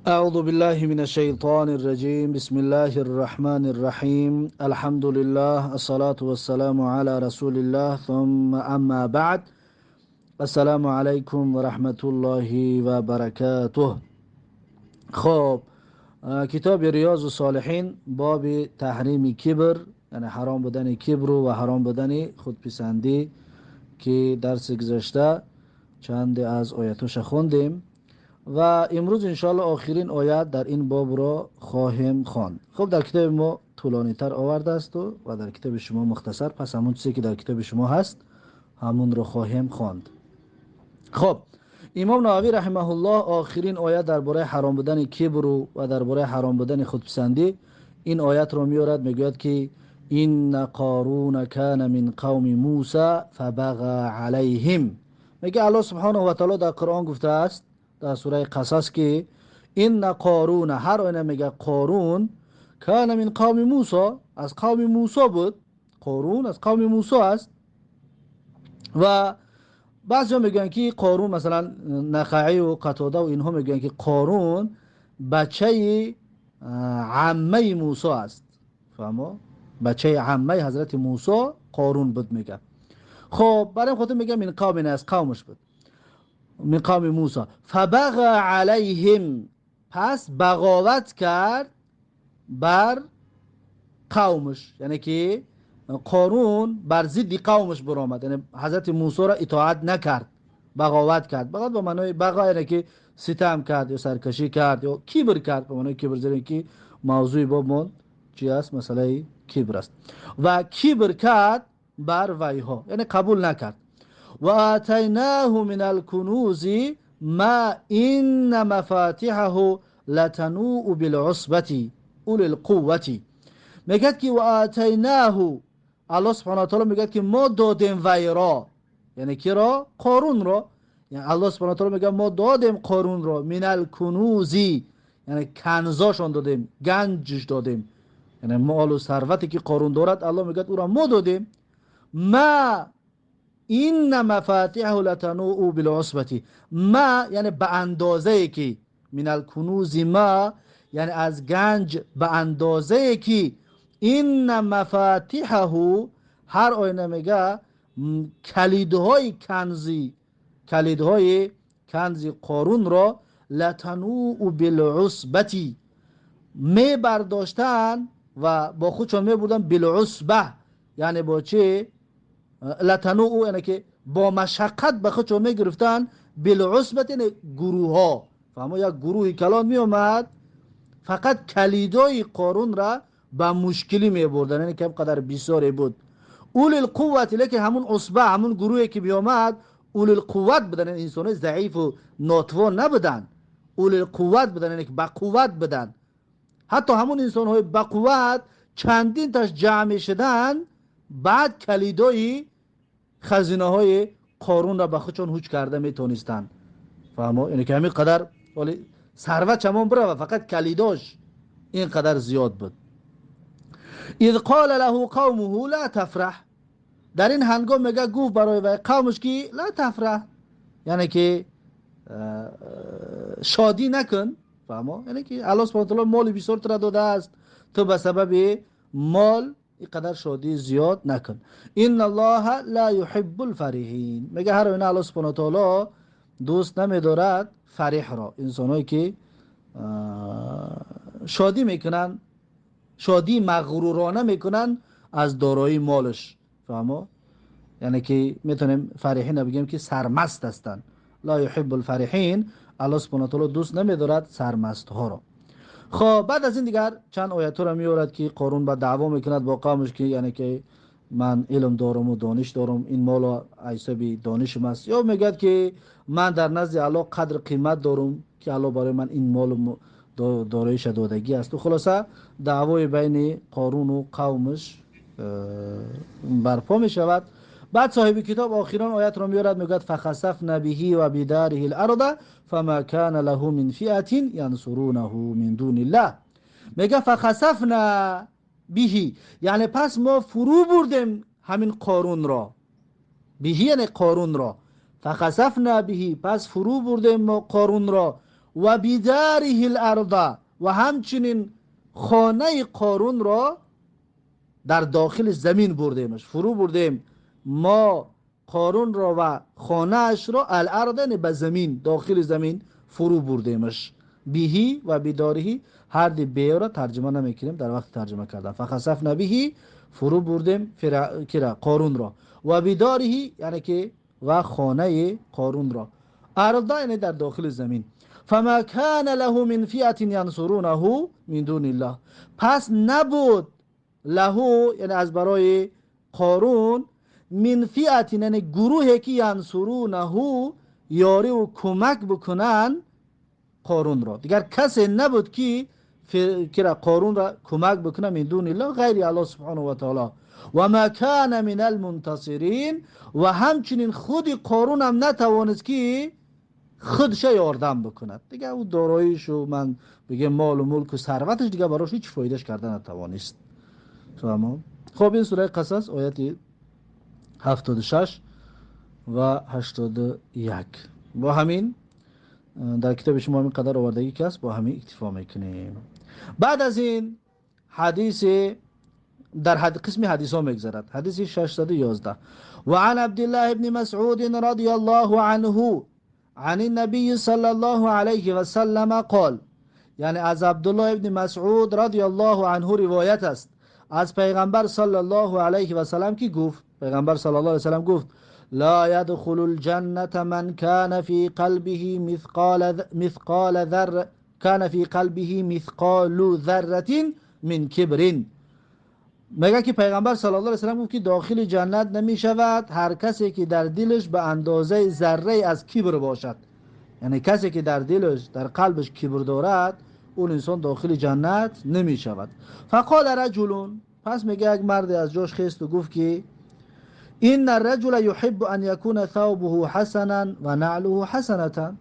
أعوذ بالله من الشيطان الرجيم. بسم الله الرحمن الرحيم. الحمد لله، الصلاة والسلام على رسول الله، ثم أما بعد. السلام علیکم و رحمت الله و برکاته. خب، کتاب ریاض الصالحین، باب تحریم کبر، یعنی حرام بودن کبر و حرام بودن خودپسندی که درس گذشته چند از آیاتش خوندیم و امروز انشاءالله آخرین آیت در این باب را خواهیم خواند. خب، در کتاب ما طولانی تر آورده است و در کتاب شما مختصر. پس همون چیزی که در کتاب شما هست، همون رو خواهیم خواند. خب، امام نووی رحمه الله آخرین آیت درباره حرام بودن کبر و درباره حرام بودن خودپسندی این آیت رو میارد. میگوید که إن قارون كان من قوم موسى فبغى عليهم. میگه الله سبحانه و تعالی در قرآن گفته است، در سوره قصص، که إن قارون، هر آینه میگه قارون، كان من قوم موسى، از قوم موسی بود. قارون از قوم موسی است و بعضی میگن که قارون، مثلا نخعی و قتاده و اینها میگن که قارون بچه عمه موسی است. فهمو؟ بچه عمه حضرت موسی قارون بود میگه. خب، برای خاطر میگه من قوم، از قومش بود، من قوم موسی. فبغى عليهم، پس بغاوت کرد بر قومش، یعنی که قارون بر ضد قومش برآمد، یعنی حضرت موسی را اطاعت نکرد، بغاوت کرد. بغاوت به معنای بغا یعنی که ستم کرد یا سرکشی کرد یا کبر کرد، به معنای کبر، زیرا که موضوع بابمون چی است؟ مسئله کبر است. و کبر کرد بر ویها، یعنی قبول نکرد. و آتیناه من الکنوز ما إن مفاتحه لتنوء بالعصبة أولي القوة. میگه که و آتیناه، الله سبحانه و تعالی میگه که ما دادیم وی را، یعنی کی را؟ قارون را. یعنی الله سبحانه و تعالی میگه ما دادیم قارون را من الکنوز، یعنی کنزاشان دادیم، گنجش دادیم، یعنی مال و ثروتی که قارون دارد، الله میگه او را ما دادیم. ما إن مفاتحه لتنوء بالعصبة، ما یعنی به اندازه که، من الکنوز ما یعنی از گنج به اندازه که، إن مفاتحه، هر آینه میگه کلیدهای کنزی، کلیدهای کنز قارون را، لتنوء بالعصبة، می برداشتن و با خودشان می بردن. بالعصبة یعنی با چه؟ لتنوء یعنی که با مشقت به خودشان می گرفتن. بالعصبة یعنی گروه ها. فهمو؟ یک گروه کلان می اومد، فقط کلیدای قارون را با مشکلی می بردن، یعنی که قدر بسیاری بود. أولي القوة، لیکن همون عصبة، همون گروهی که بیامد، أولي القوة بودن، یعنی انسان ضعیف و ناتوان نبودن، أولي القوة بودن، یعنی که با قوت بودن. حتی همون انسان های با قوت چندین تاش جمع شدن، بعد کلیدای خزینه های قارون را به خودشون هوچ کرده میتونستن. فهمو؟ یعنی که همین قدر ولی ثروت چمان بره و فقط کلیداش اینقدر زیاد بود. إذ قال له قومه لا تفرح، در این هنگام میگه گفت برای وی قومش که لا تفرح، یعنی که شادی نکن. فهمو؟ یعنی که الله سبحانه وتعالی مال بسیار تر داده است، تو به سبب مال اینقدر شادی زیاد نکن. إن الله لا يحب الفرحين، میگه هر آینه الله سبحانه وتعالی دوست نمیدارد فرح را، انسانهایی که شادی میکنن، شادی مغرورانه میکنن از دارایی مالش. فهمو؟ یعنی که میتونیم فرحین بگیم که سرمست هستند. لا يحب الفرحين، الله سبحانه وتعالی دوست نمیدارد سرمست ها را. خب، بعد از این دیگر چند آیت را میورد که قارون با دعوا میکند با قومش که یعنی که من علم دارم و دانش دارم، این مال حسابی دانشم است، یا میگد که من در نزد الله قدر قیمت دارم که الله برای من این مال دارایش دادگی است. و خلاصه دعوای بین قارون و قومش برپا می شود. بعد صاحب کتاب آخران آیت را میارد، میگوید فخسفنا به و بداره الارض فما كان له من فئة ينصرونه من دون الله. میگه فخسفنا به، یعنی پس ما فرو بردیم همین قارون را. به یعنی قارون را. فخسفنا به، پس فرو بردیم ما قارون را. و بداره، و بداره الارض، و همچنین خانه قارون را در داخل زمین بردیمش، فرو بردیم ما قارون را و خانه اش را، الارض یعنی به زمین، داخل زمین فرو بردیمش. بهی و بدارهی هر دی به را ترجمه نمیکنیم در وقت ترجمه کردن. فخسفنا بهی فرو بردیم کرا قارون را، و بدارهی یعنی که و خانه قارون را، ارض یعنی در داخل زمین. فما كان له من فئة ينصرونه من دون الله، پس نبود له یعنی از برای قارون، من فئة یعنی گروهی که ینصرونه یاری و کمک بکنن قارون را، دیگر کسی نبود که قارون را کمک بکنه من دون الله غیر الله سبحانه و تعالی. و ما كان من المنتصرین، و همچنین خود قارون هم نتوانست که خودش یاردم بکند، دیگه او داراییش و من بگم مال و ملک و ثروتش دیگه براش هیچ فایدهش کرده نتوانست. تمام. خب این سوره قصص آیت 76 و 81. با همین در کتاب شما همین قدر آوردگی که است، با همین اکتفا میکنیم. بعد از این حدیث در قسم حدیث ها میگذرد. حدیث 611. و عن عبدالله ابن مسعود رضی الله عنه عن النبي صلى الله عليه وسلم قال، یعنی از عبدالله ابن مسعود رضی الله عنه روایت است از پیغمبر صلی الله علیه و سلم که گفت، پیغمبر صلی الله علیه و سلم گفت لا يدخل الجنة من كان في قلبه مثقال ذر كان في قلبه مثقال ذرة من كبر. میگه که پیغمبر صلی الله علیه و سلم گفت که داخل جنت نمی شود هر کسی که در دلش به اندازه ذره از کبر باشد، یعنی کسی که در دلش در قلبش کبر دارد اون انسان داخل جنت نمی شود. فقال رجل، پس میگه یک مرد از جاش خیست و گفت که ان الرجل يحب ان يكون ثوبه حسنا و نعله حسنه.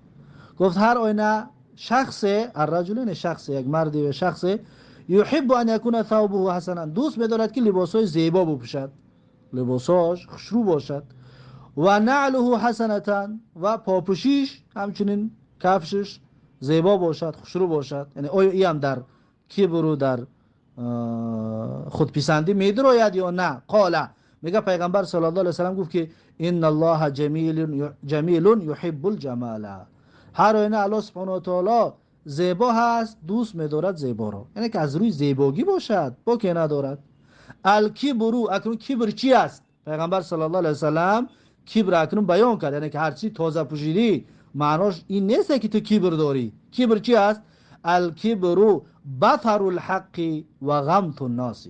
گفت هر آینه شخص، الرجل یعنی شخص، یک مردی و شخص، يحب ان يكون ثوبه حسنا، دوست می‌دارد که لباسای زیبا بپوشد، لباساش خوشرو باشد، و نعله حسنه، و پاپوشیش همچنین کفشش زیبا باشد، خوشرو باشد. یعنی آیا ای هم در کبر و در خودپسندی می‌دراید یا نه؟ قال، میگه پیغمبر صلی الله علیه و سلم گفت که ان الله جمیل یحب الجمال، هر آینه الله سبحانه و تعالی زیبا هست، دوست می‌دارد زیبا را، یعنی که از روی زیباگی باشد، باکی ندارد. الکبر، اکنون کبر چی است؟ پیغمبر صلی الله علیه و سلم کبر اکنون بیان کرد، یعنی که هر چی تازه پوشیدی معناش این نیست که تو کبر داری. کبر چی است؟ الکبر بطر الحق و غمط الناس.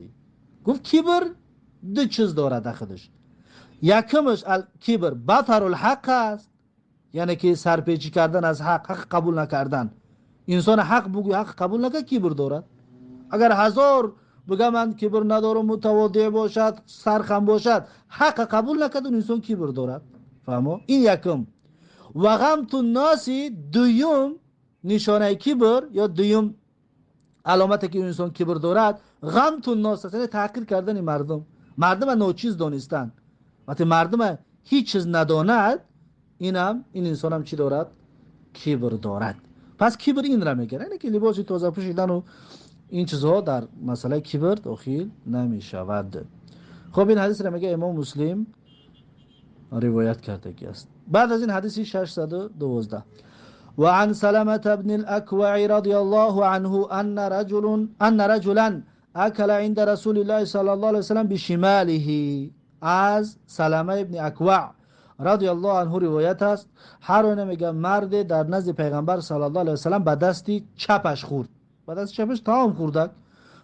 گفت کبر دو چیز دارد خودش، یکمش الکبر بطر الحق است، یعنی که سرپیچی کردن از حق، حق قبول نکردن. انسان حق بگوی حق قبول نکرد کبر دارد. اگر هزار بگه من کبر ندارم، متواضع باشد، سرخم باشد، حق قبول نکرد، اون انسان کبر دارد. فهمو؟ این یکم. و غمط الناس، دویم نشانه کبر یا دویم علامت که انسان کبر دارد، غمط الناس است، یعنی تحقیر کردن مردم، مردم ناچیز دانستن. وقتی مردم هیچ چیز نداند، اینم این انسان هم چی دارد؟ کبر دارد. پس کبر این را میگه، یعنی که لباس تازه پوشیدن و این چیزها در مسئله کبر داخل نمی شود. خب این حدیث را میگه امام مسلم روایت کرده است. بعد از این حدیث 612. وعن سلمة بن الأكوع رضي الله عنه أن رجلا أكل عند رسول الله صلى الله عليه وسلم بشماله. از سلمه ابن اکوع رضی الله عنه روایت است، هر آینه میگه مرد در نزد پیغمبر صلی الله علیه و سلم به دست چپش خورد، به دست چپش طعام خورد.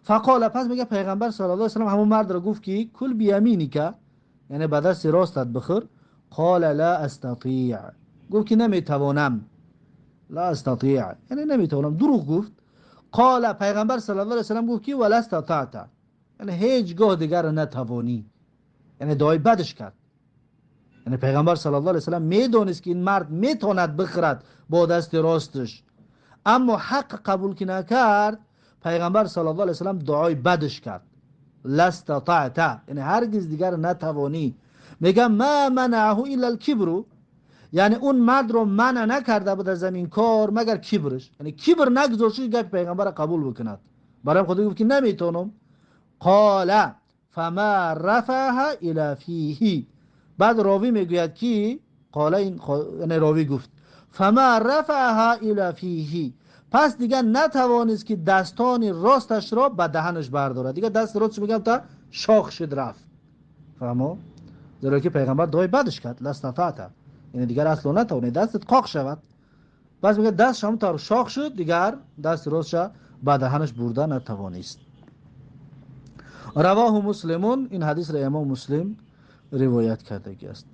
فقال، پس میگه پیغمبر صلی الله علیه و سلم همون مرد را گفت که کل بیمینک، یعنی به دست راستت بخور. قال لا استطيع، گفت که نمیتوانم. لا استطيع یعنی نمیتوانم، دروغ گفت. قال، پیغمبر صلی الله علیه و سلم گفت که ولا استطعت، یعنی هیچگاه دیگر نتوانی، یعنی دعای بدش کرد. یعنی پیغمبر صلی الله علیه و سلم میدونست که این مرد میتواند بخورد با دست راستش، اما حق قبول که نکرد، پیغمبر صلی الله علیه و سلم دعای بدش کرد. لا استطعت یعنی هرگز دیگر نتوانی. میگه ما منعه الا الکبر، یعنی اون مرد رو منع نکرده بود از این کار مگر کبرش، یعنی کبر نگذاشت گپ پیغمبر قبول بکند. برای خدا گفت که نمیتونم. قال فما رفعها الى فیه. بعد راوی میگوید که قال این یعنی راوی گفت فما رفعها الى فیه، پس دیگه نتوانست که دستان راستش را به دهنش بردارد. دیگه دست راستش میگم تا شاخ شد رفت. فهمو؟ زیرا که پیغمبر دعای بدش کرد، لاستطاعت، یعنی دیگر اصلا نتوانه دستت قاق شود. پس میگه دستش هم تا شاخ شد، دیگر دست راستش به دهنش برده نتوانست. رواه مسلمون، این حدیث را امام مسلم روایت کرده است.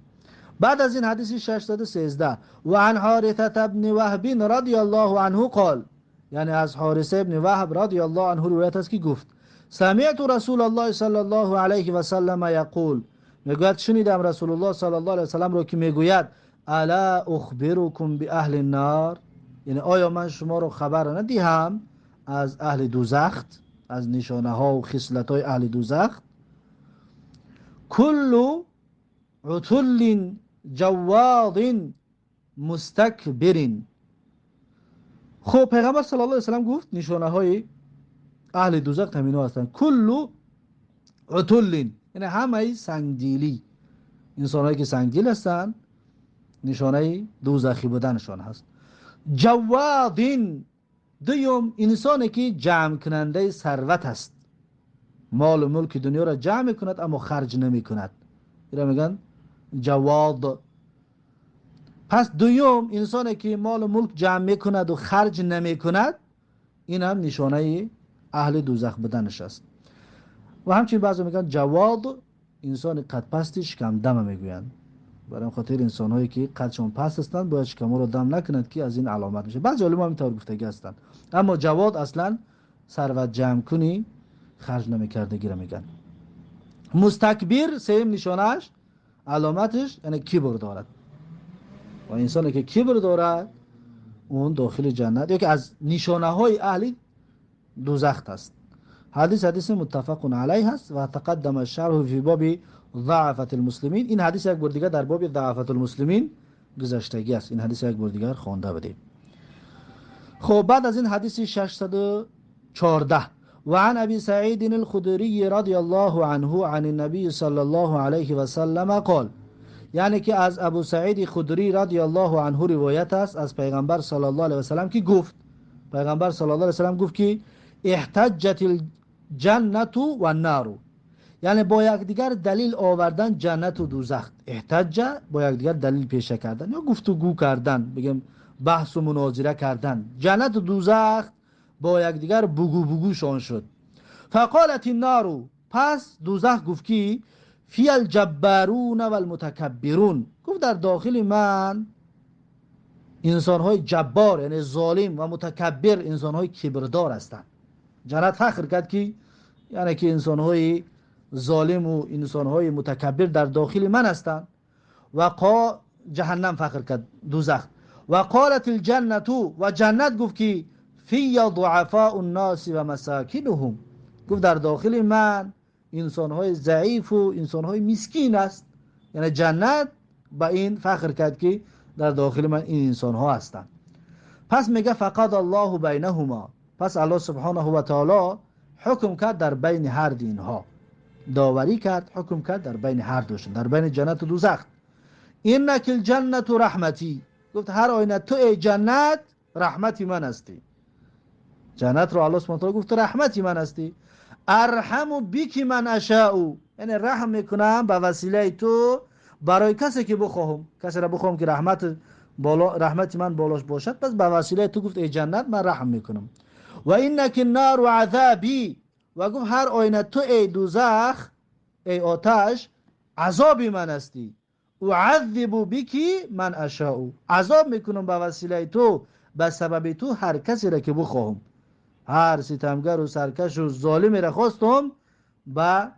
بعد از این حدیث 613 و عن حارثه ابن وهب رضی الله عنه قال، یعنی از حارثه ابن وهب رضی الله عنه روایت است که گفت سمعت رسول الله صلی الله علیه و سلم یقول، میگوید شنیدم رسول الله صلی الله علیه و سلم رو که میگوید الا اخبرکم باهل النار، یعنی آیا من شما رو خبر ندهم از اهل دوزخ، از نشانه ها و خصلت های اهل دوزخ؟ کل عتل جواد مستکبر. خب پیغمبر صلی الله علیه و سلم گفت نشانه های اهل دوزخ همینا هستند. کل عتل یعنی همه سنگدیلی، انسان هایی که سنگدیل هستند نشانه دوزخی بودنشان هست. جواد دوم انسانی که جمع کننده ثروت است، مال و ملک دنیا را جمع کند اما خرج نمی کند، اینا میگن جواد. پس دوم انسانی که مال و ملک جمع میکند و خرج نمی کند، این هم نشانه اهل دوزخ بودنش است. و همچنین بعضی میگن جواد انسان قد پستی شکم دم میگویند. برای خاطر انسان هایی که قدشون پست هستند باید شکم رو دم نکنند که از این علامت میشه. بعضی علما هم اینطور گفتگی هستند، اما جواد اصلا ثروت جمع کنی خرج نمیکردگی را میگن. مستکبر سیم نشانش علامتش یعنی کبر دارد، و انسانی که کبر دارد اون داخل جنت یکی از نشانه های اهل دوزخ است. حدیث حدیث متفق علیه است و تقدم الشرح فی باب ضعفت المسلمین. این حدیث یک بار دیگر در باب ضعفت المسلمین گذشتگی است. این حدیث یک بار دیگر خوانده بودیم. خب بعد از این حدیث 614 و عن ابی سعید الخدری رضی الله عنه عن النبی صلی الله علیه و سلم قال، یعنی که از ابو سعید خدری رضی الله عنه روایت است از پیغمبر صلی الله علیه و سلم که گفت، پیغمبر صلی الله علیه و سلم گفت که احتجت الجنة و النار، یعنی با یکدیگر دلیل آوردن جنت و دوزخ. احتج با یکدیگر دلیل پیشه کردن یا گفتگو کردن، بگیم بحث و مناظره کردن. جنت و دوزخ با یکدیگر بگو بگوشان شد. فقالت النار، پس دوزخ گفت که فی الجبارون و المتکبرون، گفت در داخل من انسانهای جبار یعنی ظالم و متکبر، انسانهای کبردار هستند. جنت فخر کرد که یعنی که انسانهای ظالم و انسانهای متکبر در داخل من هستند. و جهنم فخر کرد دوزخ. و قالت الجنة، و جنت گفت که فی ضعفاء الناس و مساکنهم، گفت در داخل من انسانهای ضعیف و انسانهای مسکین است. یعنی جنت با این فخر کرد که در داخل من این انسانها هستند. پس میگه فقط الله بینهما، پس الله سبحانه و تعالی حکم کرد در بین هر دو اینها، داوری کرد، حکم کرد در بین هر دوشون، در بین جنت و دوزخ. انک الجنة رحمتی، گفت هر آینه تو ای جنت رحمتی من هستی. جنت رو الله سبحانه و تعالی گفت رحمتی من هستی. ارحم بک من اشاء، یعنی رحم میکنم به وسیله تو برای کسی که بخواهم، کسی را بخواهم که رحمت بالا، رحمت من بالاش باشد، پس به وسیله تو گفت ای جنت من رحم میکنم. و انک النار عذابی، و گفت هر آینه تو ای دوزخ ای آتش عذاب من هستی. اعذب بک من اشاء، عذاب میکنم به وسیله تو، به سبب تو هر کسی را که بخواهم، هر ستمگر و سرکش و ظالمی را خواستم به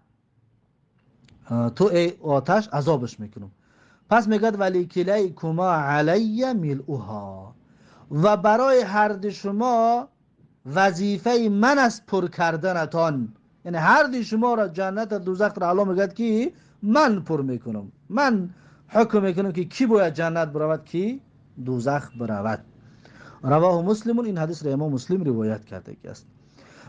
تو ای آتش عذابش میکنم. پس میگد ولی کلیکما علی ملؤها، و برای هر دو شما وظیفه من است پر کردنتان. یعنی هر دو شما را جنت و دوزخ را الله میگد که من پر میکنم، من ҳукм мекунам ки кӣ бояд ҷаннат биравад, кӣ дӯзах биравад. رواه مسلم. این حدیث را امام مسلم روایت کرده است.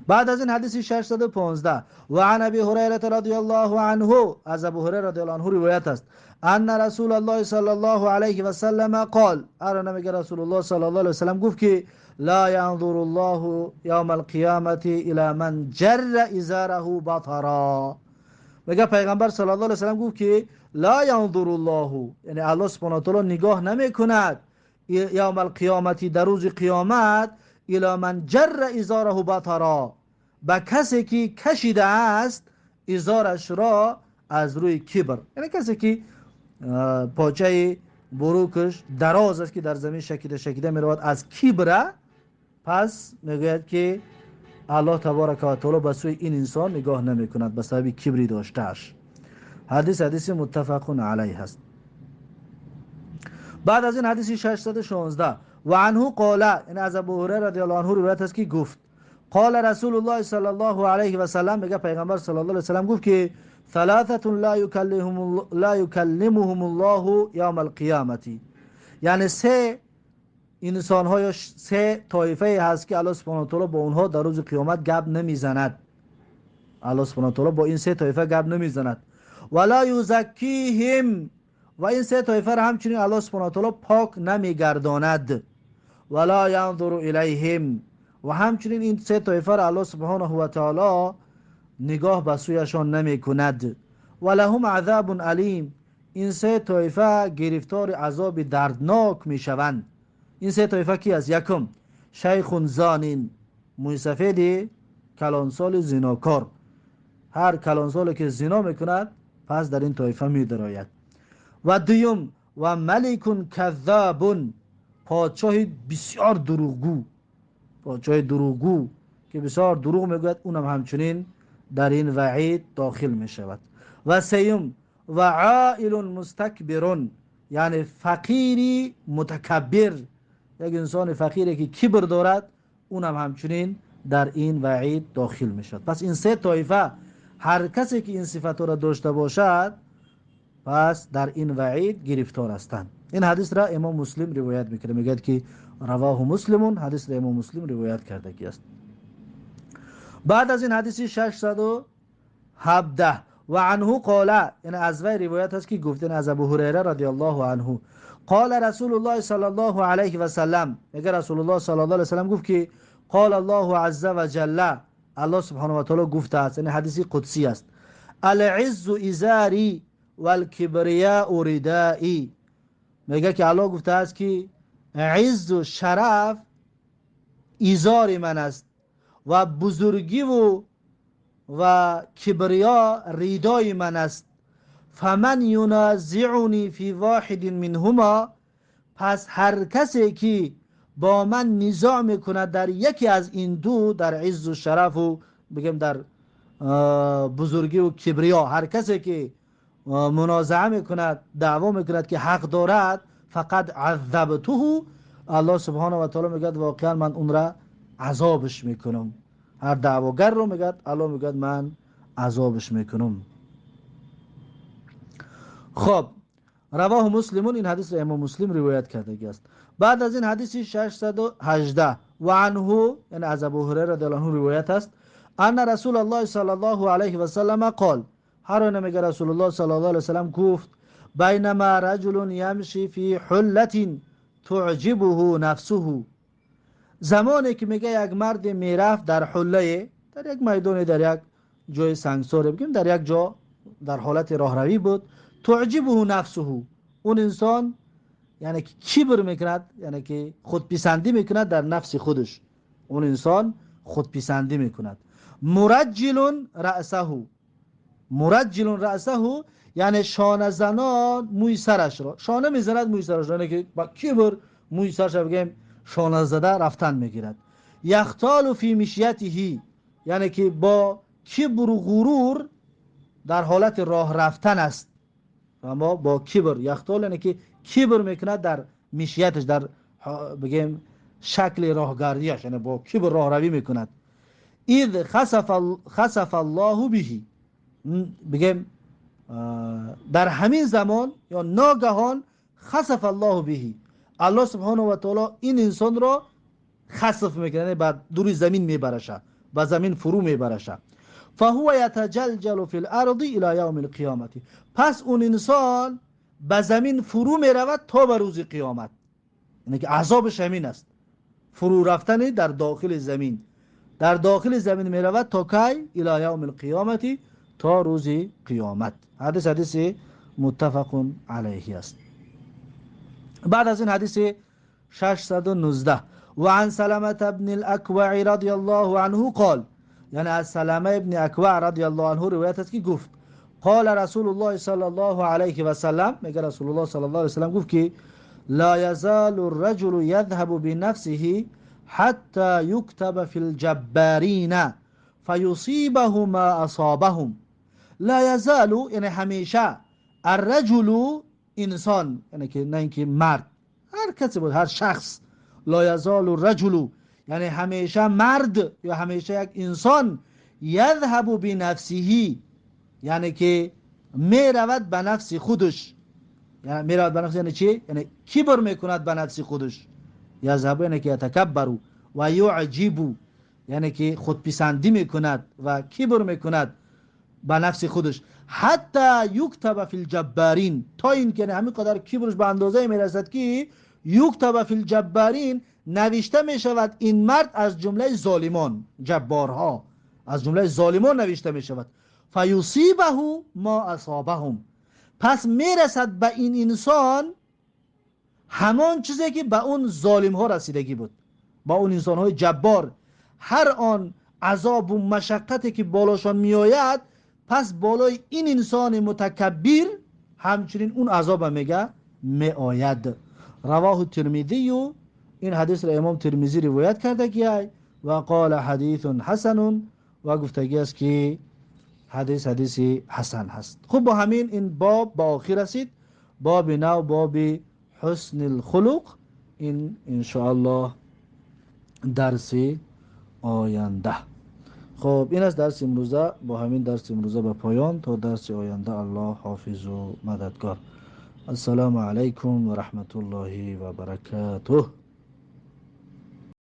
بعد از این حدیث 615: و عن ابی هریره رضی الله عنه، از ابو هریره رضی الله عنه روایت است، ان رسول الله صلی الله علیه و سلم قال، ارنا میگه رسول الله صلی الله علیه و سلم گفت که لا ينظر الله یوم القیامه الى من جر ازاره بطرا. میگه پیغمبر صلی الله علیه و سلم گفت که لا ينظر الله، یعنی الله سبحانه و تعالی نگاه نمیکند، یوم القیامت، در روز قیامت، الى من جر ازاره بطرا، به کسی که کشیده است ازارش را از روی کبر، یعنی کسی که پاچه بروکش دراز است که در زمین شکیده شکیده میرود از کبر. پس میگوید که الله تبارک و تعالی به سوی این انسان نگاه نمیکند به سبب کبری داشتهش. حدیث حدیث متفق علیه است. بعد از این حدیث 616: و عنه قال، این از ابو هریره رضی الله عنه روایت است که گفت قال رسول الله صلی الله علیه و سلم، میگه پیغمبر صلی الله علیه و سلم گفت که ثلاثه لا یکلمهم الله یوم القیامه، یعنی سه انسان ها، سه طایفه هست که الله سبحانه و تعالی با اونها در روز قیامت گپ نمیزند. الله سبحانه و تعالی با این سه طایفه گپ نمیزند. ولا یزکیهم، و این سه طایفه را همچنین الله سبحانه و تعالی پاک نمیگرداند. ولا ینظر الیهم، و همچنین این سه طایفه را الله سبحانه و تعالی نگاه به سویشان نمی کند. و لهم عذاب علیم، این سه طایفه گرفتار عذاب دردناک می شوند. این سه طایفه کی است؟ یکم، شیخ زانین، مویسفید کلانسال زیناکار. هر کلانسالی که زینا میکند پس در این طایفه می درآید. و دویم، و ملک کذاب، پادشاه بسیار دروغگو، پادشاه دروغگو که بسیار دروغ میگوید، اونم همچنین در این وعید داخل می شود. و سیوم، و عائل مستکبر، یعنی فقیری متکبر، یک انسان فقیری که کبر دارد، اونم همچنین در این وعید داخل می شود. پس این سه طایفه، هر کسی که این صفت را داشته باشد پس در این وعید گرفتار هستند. این حدیث را امام مسلم روایت میکنه، میگه که رواه مسلمون، حدیث را امام مسلم روایت کرده کی است. بعد از این حدیث 617: و عنه قال، یعنی از وی روایت است که گفتن از ابو هریره رضی الله عنه، قال رسول الله صلی الله علیه و سلم، میگه رسول الله صلی الله علیه و سلم گفت که قال الله عز وجل، الله سبحانه و تعالی گفته است، یعنی حدیث قدسی است، العز ازاری والکبریاء ردائی. میگه که الله گفته است که عز و شرف ازار من است و بزرگی و کبریا ردای من است. فمن ینازعنی فی واحد منهما، پس هر کسی که با من نزاع میکند در یکی از این دو، در عز و شرف و بگم در بزرگی و کبریا، هر کسی که منازعه میکند، دعوا میکند که حق دارد، فقد عذبته، الله سبحانه و تعالی میگه واقعا من اون را عذابش میکنم. هر دعواگر رو میگه الله میگه من عذابش میکنم. خب، رواه مسلمون، این حدیث را امام مسلم روایت کرده است. بعد از این حدیث 618: و عنه، یعنی از ابو هریره رضی الله عنه روایت است، ان رسول الله صلی الله علیه و سلم قال، هر میگه رسول الله صلی الله علیه و سلم گفت بینما رجل یمشی فی حلة تعجبه نفسه، زمانی که میگه یک مرد میرفت در حله، در یک میدان، در یک جای سنگسار بگیم، در یک جا در حالت راهروی بود، تعجبه نفسه، اون انسان یعنی که کبر میکند، یعنی که خودپسندی میکند در نفس خودش، اون انسان خودپسندی میکند. مرجل رأسه، مرجل رأسه یعنی شانه زنان موی سرش را، شانه میزند موی سرش را، یعنی که با کبر موی سرش را بگیم شانه زده رفتن میگیرد. یختال فی مشیته، یعنی که با کبر و غرور در حالت راه رفتن است. اما با کبر، یختال یعنی که کبر میکند در مشیتش، در بگیم شکل راهگردیش، یعنی با کبر راه روی میکند. اذ خسف الله به، بگیم дар ҳамин замон ё ногаҳон خسف الله به, аллоҳ سبحانه وتعالى ин инсонро خسف мекунад, яъне ба дури замин мебараша, ба замин фурӯ мебараша. فهو يتجلجل في الأرض إلى يوم القيامة. Пас он инсон ба замин фурӯ меравад то ба рӯзи қиёмат. Яъне ки азобаш ҳамин аст, фурӯ рафтани дар дохили замин, дар дохили замин меравад то кай? إلى يوم القيامة, то рӯзи қиёмат. Ҳадис ҳадиси متفق عليه аст. Баъд аз ин ҳадиси 619. وعن سلمة بن الأكوع رضي الله عنه قال, یعنی از سلمه ابن اکوع رضی الله عنه روایت است که گفت: قال رسول الله صلى الله عليه وسلم, میگه رسول الله صلى الله عليه وسلم گفت که لا يزال الرجل يذهب بنفسه حتى يكتب في الجبارين فيصيبه ما أصابهم. لا يزال یعنی همیشه, الرجل انسان, یعنی که نه اینکه مرد, هر کسی بود, هر شخص. لا يزال الرجل یعنی همیشه مرد یا همیشه یک انسان, يذهب بنفسه یعنی که میرود به نفس خودش. یعنی میرود به نفس یعنی چی؟ یعنی کبر میکند به نفس خودش. يذهب یعنی که يتكبر و يعجب, یعنی که خودپسندی میکند و کبر میکند به نفس خودش. حتى يكتب في الجبارين, تا این که همین قدر کبرش به اندازه میرسد که يكتب في الجبارين, نوشته می شود این مرد از جمله ظالمان, جبارها, از جمله ظالمان نوشته می شود. فيصيبه ما أصابهم, پس میرسد به این انسان همان چیزی که به اون ظالم ها رسیدگی بود, با اون انسان های جبار. هر آن عذاب و مشقتی که بالاشان میآید, پس بالای این انسان متکبر همچنین اون عذاب میگه میآید. رواه الترمذي, این حدیث را امام ترمذی روایت کرده که وقال حديث حسن, و گفتگی است که حدیث حدیثی حسن هست. خب, با همین این باب با آخر رسید. باب نو, باب حسن الخلق, این انشاءالله درس آینده. خب, این است درس امروزه. با همین درس امروزه به پایان. تا درس آینده الله حافظ و مددگار. السلام علیکم و رحمت الله و برکاته.